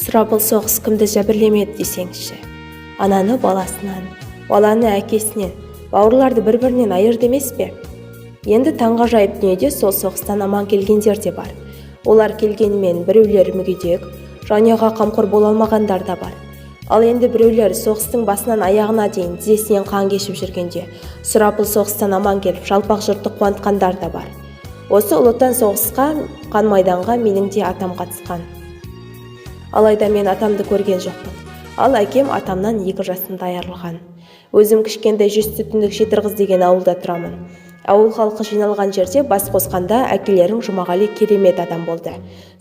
Сұрапыл соғыс кімді жәбірлемеді десеңізші. Ананы баласынан, баланы әкесінен, бауырларды бір-бірінен айырды емес пе? Енді таңғажайып дүниеде сол соғыстан аман келгендер де бар. Олар келгенімен біреулер мүгедек, жанұяға қамқор бола алмағандар да бар. Ал енді біреулер соғыстың басынан аяғына дейін тізесінен қан кешіп жүргенде, сұрапыл соғыстан аман келіп, жалпақ жұртты қуантқандар да бар. Осы Ұлы Отан соғысқа, қан майданға менің де атам қатысқан. Алайда мен атамды көрген жоқпын. Ал әкем атамнан 2 жасында айырылған. Өзім кішкентай 100 түтіндік Жетірғыз деген ауылда тұрамын. Ауыл халқы жиналған жерде бас қосқанда әкелерің Жұмағали керемет адам болды.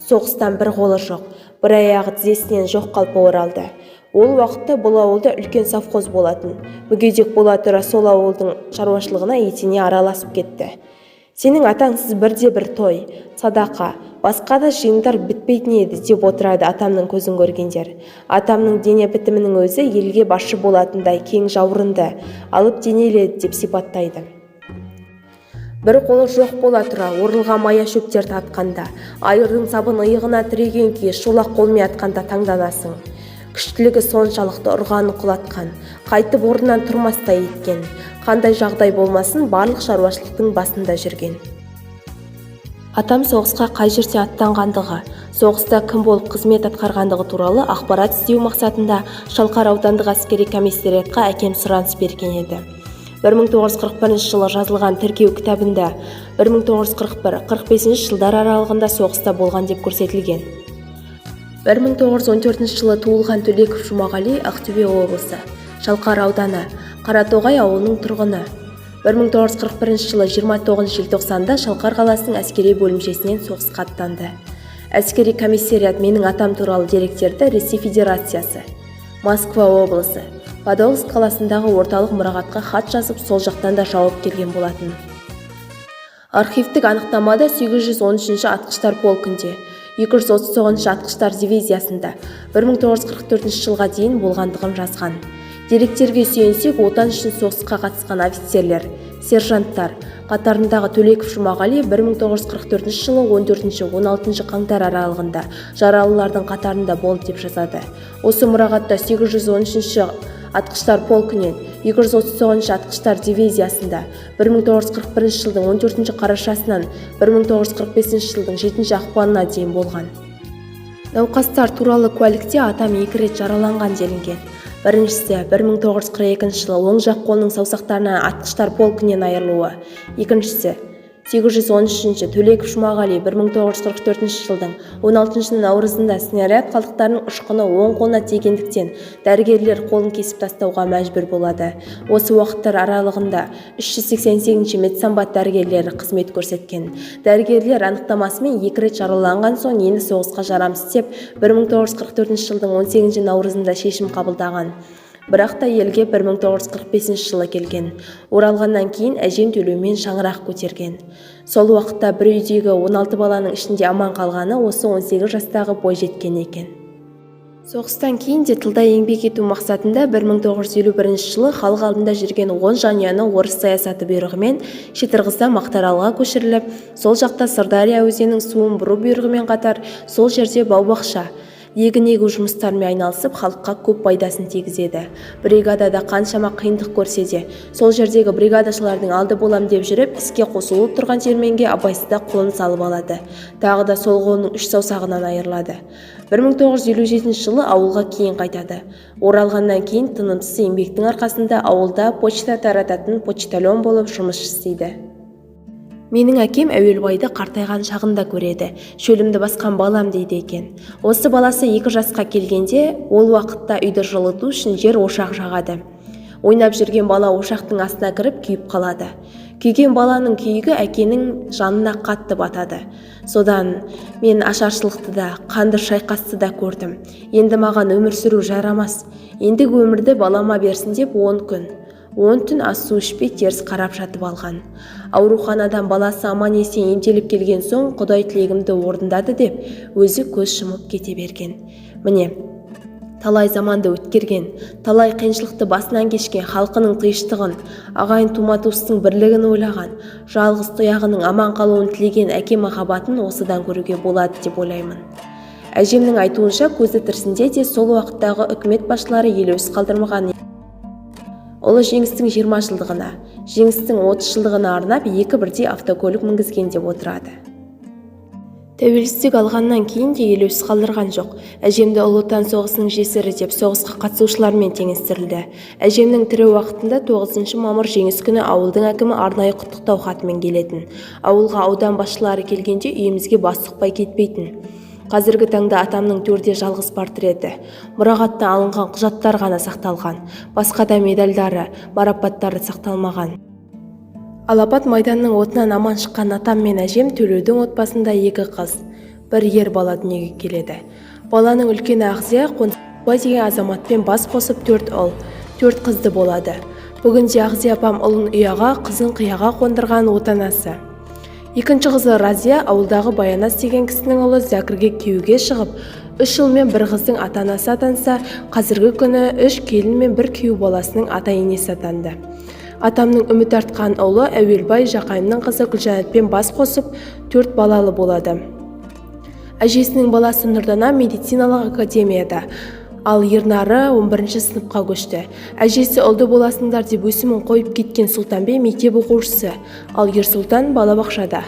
Соғыстан бір қолы жоқ, бір аяғы тізесінен жоқ қалпы оралды. Ол уақытта бұл ауылда үлкен совхоз болатын. Мүгедек бола тұра сол ауылдың шаруашылығына етене араласып кетті. Сенің атаңсыз бірде бір той, садақа, басқа да жиындар бітпейтін еді деп отырады атамның көзін көргендер. Атамның дене бітімінің өзі елге басшы болатындай кең жауырынды, алып денелі еді деп сипаттайды. Бір қолы жоқ бола тұра орылған мая шөптерді атқанда, айырдың сабын иығына тіреген күйі шолақ қолмен атқанда таңданасың. Күштілігі соншалықты ұрғанын құлатқан, қайтып орнынан тұрмастай еткен. Қандай жағдай болмасын барлық шаруашылықтың басында жүрген. Атам соғысқа қай жерде аттанғандығы, соғыста кім болып қызмет атқарғандығы туралы ақпарат іздеу мақсатында Шалқар аудандық әскери комиссариатқа әкем сұраныс берген еді. 1941 жылы жазылған тіркеу кітабында 1941-45 жылдар аралығында соғыста болған деп көрсетілген. 1914 жылы туылған Төлеков Жұмағали Ақтөбе облысы, Шалқар ауданы, Қаратоғай ауылының тұрғыны. 1941 жылы 29 желтоқсанда Шалқар қаласының әскери бөлімшесінен соғысқа аттанды. Әскери комиссариат менің атам туралы деректерді Ресей Федерациясы, Москва облысы, Подольск қаласындағы орталық мұрағатқа хат жазып, сол жақтан да жауап келген болатын. Архивтік анықтамада 813-ші атқыштар полкінде, 239-шы атқыштар дивизиясында 1944 жылға дейін болғандығын жазған. Деректерге сүйенсек, Отан үшін соғысқа қатысқан офицерлер, сержанттар қатарындағы Төлеков Жұмағали 1944 жылы 14-16 қаңтар аралығында жаралылардың қатарында болды деп жазады. Осы мұрағатта 813-ші атқыштар полкінен 239-шы атқыштар дивизиясында 1941 жылдың 14 қарашасынан 1945 жылдың 7 ақпанына дейін болған. Науқастар туралы куәлікте атам 2 рет жараланған делінген. Біріншісі 1942 жылы оң жақ қолының саусақтарынан атқыштар полкінен айырылуы. Екіншісі 813-ші Төлеков Жұмағали 1944 жылдың 16 наурызында снаряд қалдықтарының ұшқыны оң қолына тигендіктен дәрігерлер қолын кесіп тастауға мәжбүр болады. Осы уақыттар аралығында 388-ші медсанбат дәрігерлері қызмет көрсеткен. Дәрігерлер анықтамасымен 2 рет жараланған соң енді соғысқа жарамсыз деп 1944 жылдың 18 наурызында шешім қабылдаған. Бірақ та елге 1945 жылы келген. Оралғаннан кейін әжем Төлеумен шаңырақ көтерген. Сол уақытта бір үйдегі 16 баланың ішінде аман қалғаны осы 18 жастағы бойжеткен екен. Соғыстан кейін де тылда еңбек ету мақсатында 1951 жылы халық алдында жүрген 10 жанұяны орыс саясаты бұйрығымен Шетырғыздан Мақтааралға көшіріліп, сол жақта Сырдария өзенінің суын бұру бұйрығымен қатар сол жерде бау-бақша, егін егу жұмыстарымен айналысып, халыққа көп пайдасын тигізеді. Бригадада қаншама қиындық көрсе де, сол жердегі бригадашылардың алды болам деп жүріп, іске қосулы тұрған терменге абайсызда қолын салып алады. Тағы да сол қолының 3 саусағынан айырылады. 1957 жылы ауылға кейін қайтады. Оралғаннан кейін тынымсыз еңбектің арқасында ауылда почта тарататын почтальон болып жұмыс істейді. Менің әкем Әуелбайды қартайған шағында көреді. Шөлімді басқан балам дейді екен. Осы баласы 2 жасқа келгенде, ол уақытта үйді жылыту үшін жер ошақ жағады. Ойнап жүрген бала ошақтың астына кіріп күйіп қалады. Күйген баланың күйігі әкенің жанына қатты батады. Содан мен ашаршылықты да, қанды шайқасты да көрдім. Енді маған өмір сүру жарамас. Ендігі өмірді балама берсін деп 10 күн, 10 түн ас су ішпей теріс қарап жатып алған. Ауруханадан баласы аман есен емделіп келген соң, Құдай тілегімді орындады деп өзі көз жұмып кете берген. Міне, талай заманды өткерген, талай қиыншылықты басынан кешкен халқының тыныштығын, ағайын тума-туыстың бірлігін ойлаған, жалғыз тұяғының аман қалуын тілеген әке махаббатын осыдан көруге болады деп ойлаймын. Әжемнің айтуынша, көзі тірісінде де сол уақыттағы үкімет басшылары елеусіз қалдырмаған. Ұлы Жеңістің 20 жылдығына, Жеңістің 30 жылдығына арнап екі бірдей автокөлік мінгізген деп отырады. Тәуелсіздік алғаннан кейін де елеусіз қалдырған жоқ. Әжемді Ұлы Отан соғысының жесірі деп соғысқа қатысушылармен теңестірілді. Әжемнің тірі уақытында 9 мамыр Жеңіс күні ауылдың әкімі арнайы құттықтау хатымен келетін. Ауылға аудан басшылары келгенде үйімізге бас сұқпай кетпейтін. Қазіргі таңда атамның төрде жалғыз портреті, мұрағаттан алынған құжаттар ғана сақталған. Басқа да медальдары, марапаттары сақталмаған. Алапат майданның отынан аман шыққан атам мен әжем Төлеудің отбасында екі қыз, бір ер бала дүниеге келеді. Баланың үлкені Ақзия Қонысбай деген азаматпен бас қосып 4 ұл, 4 қызды болады. Бүгінде Ақзия апам ұлын ұяға, қызын қияға қондырған отанасы. Екінші қызы Разия ауылдағы Баянас деген кісінің ұлы Зәкірге күйеуге шығып, 3 ұл мен бір қыздың ата-анасы атанса, қазіргі күні 3 келін мен бір күйеу баласының ата-енесі атанды. Атамның үміт артқан ұлы Әуелбай Жақайымның қызы Гүлжанатпен бас қосып, 4 балалы болады. Әжесінің баласы Нұрдана медициналық академияда, ал Ернары 11 сыныпқа көшті. Әжесі ұлды боласыңдар деп өсімін қойып кеткен Сұлтанбей мектеп оқушысы, ал Ерсұлтан балабақшада.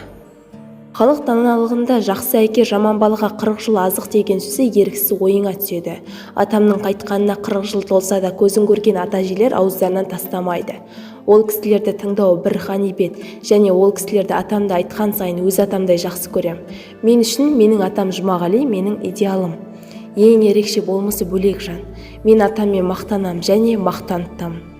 Халық даналығында жақсы әке жаман балаға 40 жыл азық деген сөзі еріксіз ойыңа түседі. Атамның қайтқанына 40 жыл толса да көзін көрген ата-әжелер ауыздарынан тастамайды. Ол кісілерді тыңдау бір ғанибет, және ол кісілерді атамды айтқан сайын өз атамдай жақсы көрем. Мен үшін менің атам Жұмағали менің идеалым. Ең ерекше болмысы бөлек жан. Мен атаммен мақтанам және мақтан тұтамын.